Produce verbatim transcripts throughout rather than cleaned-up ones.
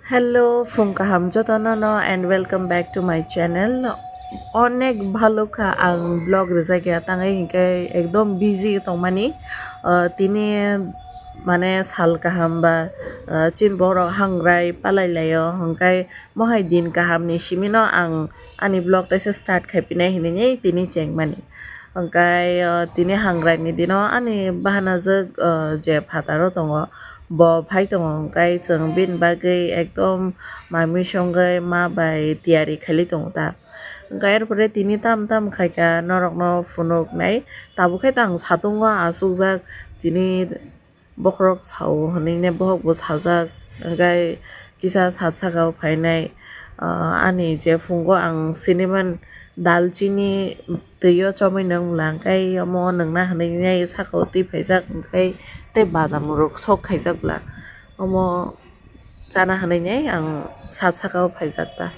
Hello, phung kaham jotono no and welcome back to my channel. Onek bhalo kha ang vlog rijak ya tangwi hinkhe ekdom busy tongmani. Ah, tini mane sal kaham ba, ah, chin borok hangrai palai laio, hwnkhe mohai din kaham ni simi no ang ani vlog teisa start khai pinai hinwi tini chengmani. Hwnkhe, ah, tini hangrai ni dino ani bahanajwk, ah, je phataro tongo, bo phai tongo, hwnkhe chwng bini bagwi ekdom mamui songwi ma bai tiyari khailai tongo ta. Hwnkhe er pore tini tam tam khaikha norokno phunuknai, tabuk khe tang satungo achukjak tini. Bokhorok sao hwnwi ne bokhokbo sajak, hwnkhe kisa sat saka o phainai, ah, ani je phungo ang siniman dalchini twi o chomwi nwng bwla, hwnkhe omo nwngna hwnwi ne saka o twi phaijak, hwnkhe tei badam rok sok khaijak bwla, omo chana hwnwi ne ang sat saka o phaijak ta.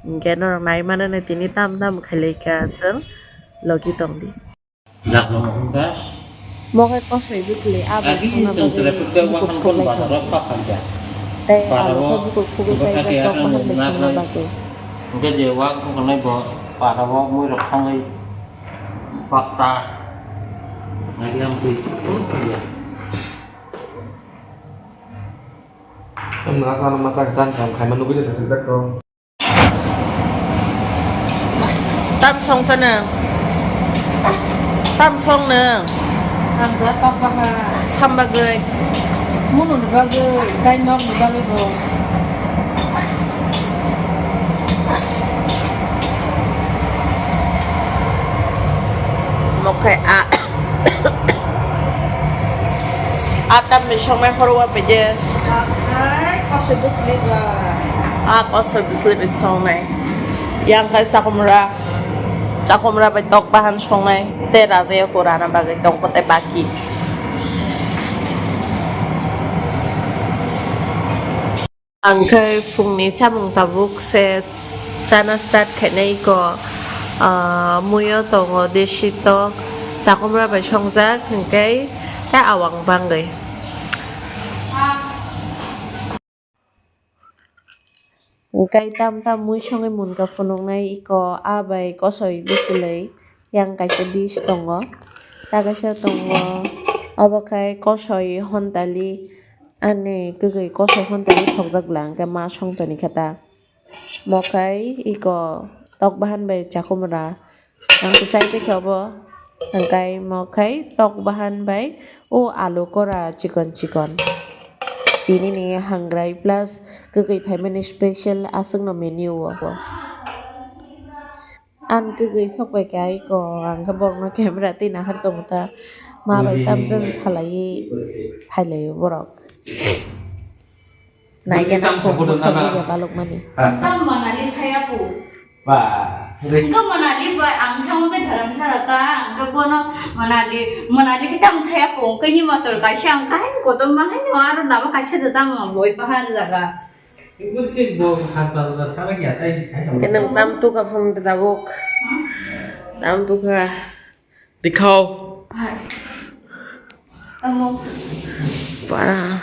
Hwnkhe norok nai mano tini tam tam khailai kha chwng logi tong di. Mo khe kosoi bwchwlwi abo songna bagwi bukur khuk lai tongo. Tei abo khe bukur khugwi paijak tok bahan bai songna bagwi. Hwnkhe je wak bukurnai bo para o mui rok thangwi bakta. Nagi am twi. Tamni asal masa khe chang chang khaima nugwi de thajak tong. Tam song sano. Tam song no. Ang da kok baha. Sam bagwi. Munu ni bagwi, tai nok ni bagwi bo. Mokhai a. Atam ni songmai horo wa pede. Ai, kosoi bwsli ba. A kosoi bwsli bai songmai. Yang kai chakomra. Chakomra bai tok bahan songnai. Te raja ya ko rana bagwi tongko te baki. Ang khe phungni chamung tabuk se chana start khainai ko, ah, muiyo tongo desi tok, chakomra bai songjak, hinkhe tei awang bangwi. Hinkhe tam tam mui songwi munkha phunuknai iko, a bai kosoi bwchwlwi. Yang kaisa dish tongo, ta kaisa tongo, obo khai kosoi hontali, ani kwgwi kosoi hontali thokjak bwla hwnkhe ma songtoni khe ta. Mokhai iko tok bahan bai chakhumra, ang kwchai tongkhe obo, hwnkhe mokhai tok bahan bai o alu kora chikon chikon. Tini ni hangrai plus kwgwi phaimani special aswkno menu o. Ang kwgwi sok bai kha iko, ang khe borokno camera twi nahar tongo ta. Ma bai tamjani salaiwi phailaio borok. Naikhe nang kok bwkha bwkha balukmani. Tam manali thaya po. Ba. Engkhe manali bai ang thangwi khe dharam thara ta, engkhe bono manali, manali khe tam thaya po, engkhe ni mochor kaisa ang kahai kotor ma hai no aro lama kaisa da tam boi pahar jaga. Khe nwng tam tukha phung tabuk. Tam tukha. Dikhao. Hai. Tamo. Para.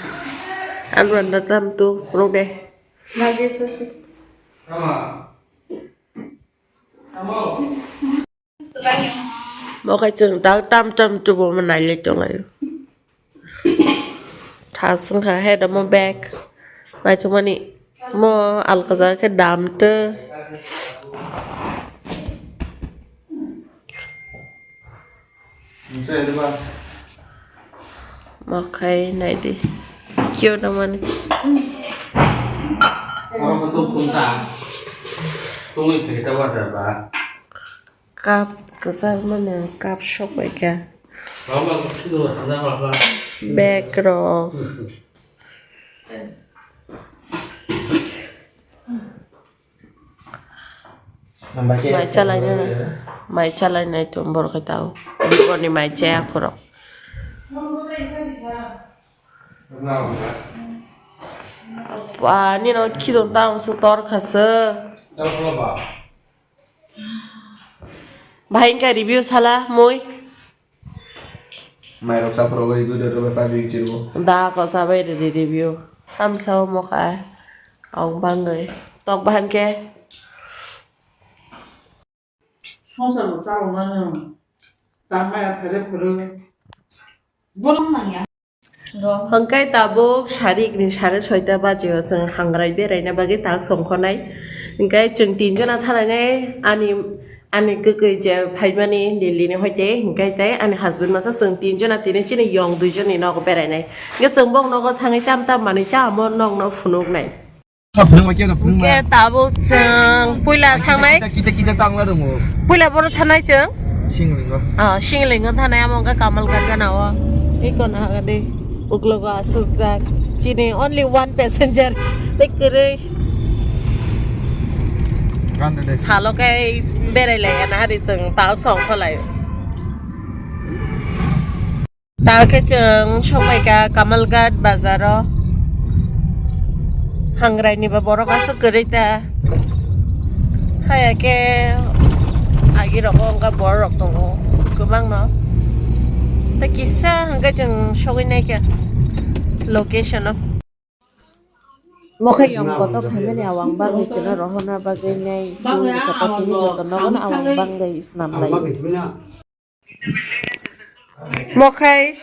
Anu anda tam tu, kurung deh. Lagi susu. Tama. Tamo. Mo khai chwng ta tam tam tubo manai le tongai. Thasung kha he da mo bag. Bai chumani mo alkaja khe dam te. Mo khai nai di. Kyo da mani. Oro mo tuk kum ta. Tungui phiri ta wa da ba. Cup kwchak mano, cup sok bai kha. Bag rok. Mai chalai nai, mai chalai nai tong borok khai tao. Bikor ni mai chaya khorok. Ba, nino khidong tang se tor khase. Bahai wngkha review sala mui. Mairok saphuru review de rwla sabi chirbo. Da ko sabai re review. Tamsa o mokha. Awang bangwi tok bahan khe. Songsar bo chaloknani tangmaya phere phere. Hwnkhe tabuk sarikni sare soita bajio chwng hangrai beraina bagwi tak songkhonai. Hwnkhe chwng tinjona thanainai ani, ani kwkwi je phaimani Delhi ni hoite hwnkhe tei ani husband masa chwng tinjona tini chini yong duijoni nogo berainai. Hwnkhe chwng bok nogo thangwi tam tam manwi cha amo nokno phunuknai. Phunukma khe phunukma. Hwnkhe tabuk chwng puila thangnai. Kita kita changla rongo. Puila boro thangnai chwng. Singlingo. Ah, Singlingo thangnai amo hwnkhe Kamal Ghat gana o. Iko na hagadi. Uklogo asukjak. Chini only one passenger. Tei kwrwi. Ganda de. Salo khe berai laiya na hari chwng tal song kholai. Ta khe chwng sokphaikha Kamalghat bazaro. Hangraini ba borok aswk kwrwi ta. Haya khe agi rogo wngkha borok tongo kwbangno. Ta kisa hwnkhe chwng sogwi naikha location o. Mokhe yong kotor khaimani awang bagwi chwla rohorna bagwi nai chwng kotor tini joto nogono awang bagwi snam lai. Mokhai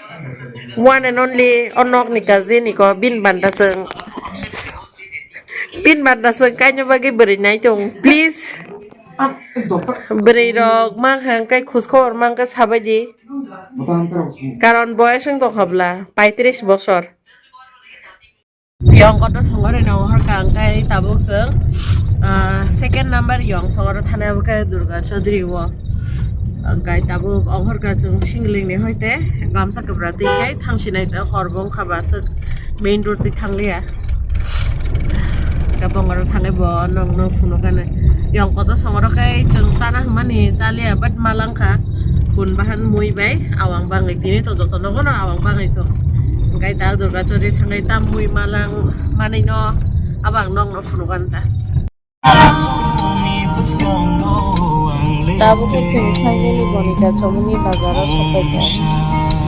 one and only o nokni kaji niko bin banda chwng. Bin banda chwng kaino bagwi bwrwi nai tong, please. Bwrwi rok mankha hwnkhe khuskor mankha sabaidi. Karon boyos wng tongkha bwla paitris bosor. Yong kotor songoroi no hor ka hwnkhe tabuk chwng, ah, second number yong songoro thana hwnkhe Durga Chaudhary o. Hwnkhe tabuk ong hor ka chwng Singling ni hoite gamsa kwbra twi khai thang sinai ta hor bo wngkha ba aswk main road twi thang liya. Hwnkhe bongoro thangwi bo nokno phunukani. Yong kotor songoro khe chwng chana hwnmani chaliya but malangkha kun bahan mui bai awang bangwi tini to joto nogono awang bangwi tong. Hwnkhe ta Durga Chaudhary thangwi ta mui malang manwino abang nokno phunukani ta. Tabuk khe chwng finally Bonika Chomoni bazaro sokphaikha.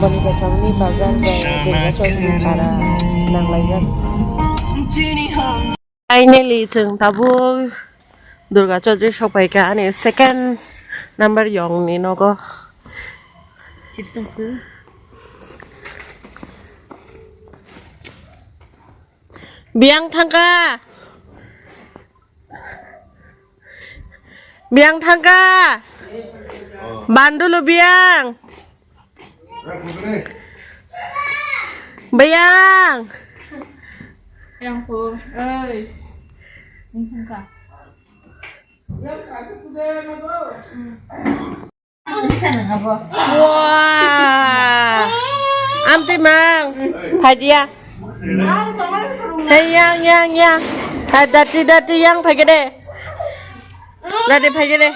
Bonika Chomoni bazar bai Durga Chaudhary para nanglaijak. Finally, chwng tabuk Durga Chaudhary sokphaikha ani second number yongni nogo. Biyang thangkha. Biyang thangkha. Bandulu biyang. Bayang. Yang po, oi. Ini ka. Wah. Amti mang. Hadiah. Hey, yang, yang, yang. Hai, dati, dati, yang, pakai deh. Dati, pakai deh.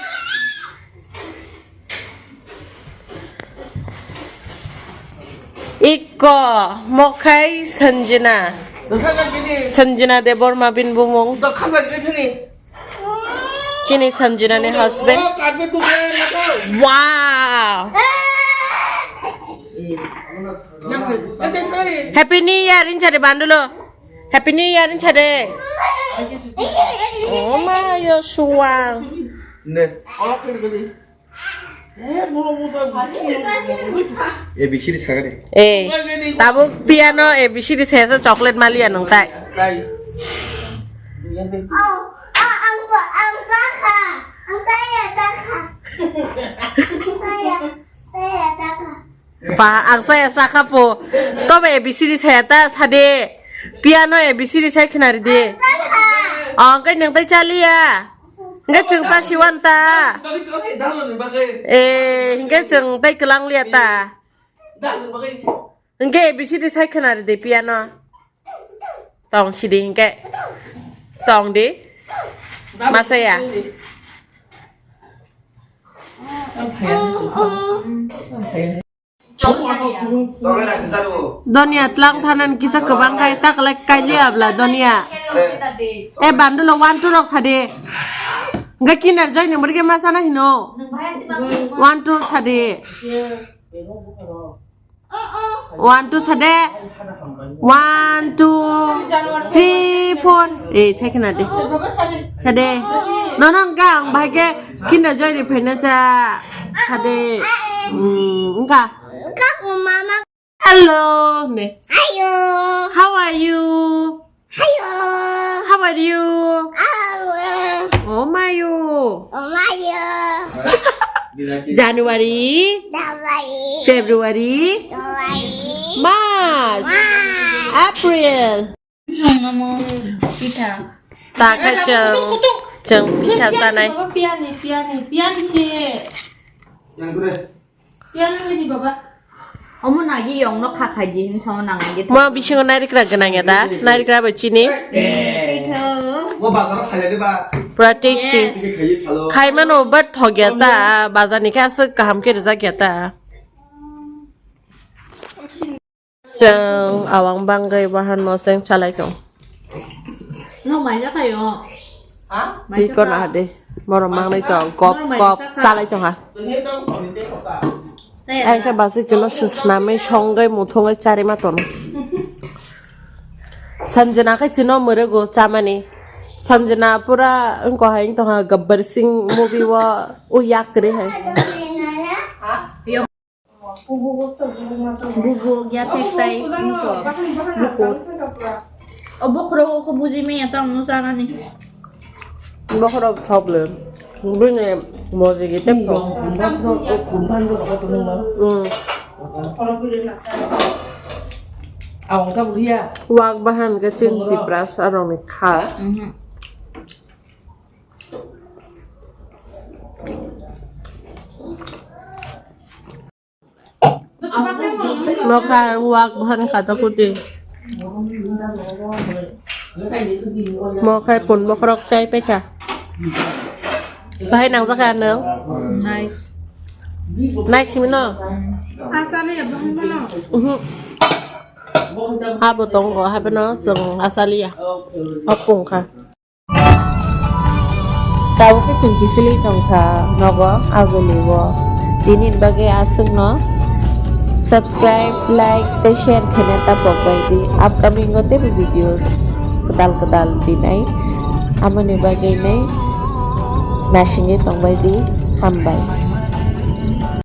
Ikko, mokhai Sanjina. Sanjina Debbarma bini bumung. Chini Sanjina ni husband. Wow. Happy New Year, inchade bandulo. Happy New Year, inchade. Oh my, yo suwang. A B C D sagade. Eh, tabuk piano A B C D sesa chocolate maliya nung tai. Ang saya saka po. Tobe A B C D saya ta sade. Piano A B C D sai khnari de. Ang kai nung tai chaliya. Hingke chwng chasiwan ta. Eh, hingke chwng tei kwlang liya ta. Hingke A B C D sai khwna ridi piano. Tong sidi hingke. Tong di. Masaya. Donia tlang thanan kisa kwbang khai taklai kaili abla Donia. Eh, bandulo one two rok sadi. Hingke kinar jai ni murge masana hino. One two sadi. One, two, sade. One, two, three, four. Eh, check na de. Sade. No, no, enggak, ang bahai ke Kinder Joy ri phaina cha. Sade. Hmm, enggak. Enggak, mama. Hello, ne. Ayo. How are you? Ayo. How are you? Ayo. Oh my you. Oh my you. January. January. February. February. March. March. April. Songno mo pitha. Ta khe chwng, chwng pitha sanai. Piani, piani, piani se. Yang tu deh. Piano ni baba. Omo nagi yong no kha khai di hin thao nang agi. Mo bisingo nairikra gwnang ya da? Nairikra bo chini? Mo bazar khai ya de ba? Pura tasty. Yes. Khai phalo. Khai mano but thok ya ta, bazar ni khe aswk kaham khe rijak ya ta. Chwng awang bangwi bahan moseng chalai tong. No maija khayo. Ha? Iko na hade. Borok mangnai tong, kop, kop, chalai tong ha. Ang khe basi chwngno susnamwi songwi muthungwi charima tono. Sanjana khe chwngno mwrwgo chamani. Sanjana pura wngkha hai wngtong ha Gabbar Singh movie o, o yak kwrwi hai. Bubuk ya thek tai wngkha. Bukur. O bokhorok o khe buji manya tamo chanani. Bokhorok thok le. Bini mojigi tei thok. Mm. Wak bahan khe chini Tiprasa rokni khas. Mhm. Mokha wak bahan kata kuti. Mokha pun bokrok chai peka. Bahai nang jaka nang. Nai. Nai simi no. Uhu. Habo tongo, habo no, song asaliya. Apung kha. Tabuk khe chwng kiphilwi tongkha nogo aguli o. Tini bagwi aswkno subscribe, like tei share khaina ta pokbai di. Upcoming o teibo videos kwtal kwtal dinai. Amoni bagwi nai nasingwi tongbai di. Hambai.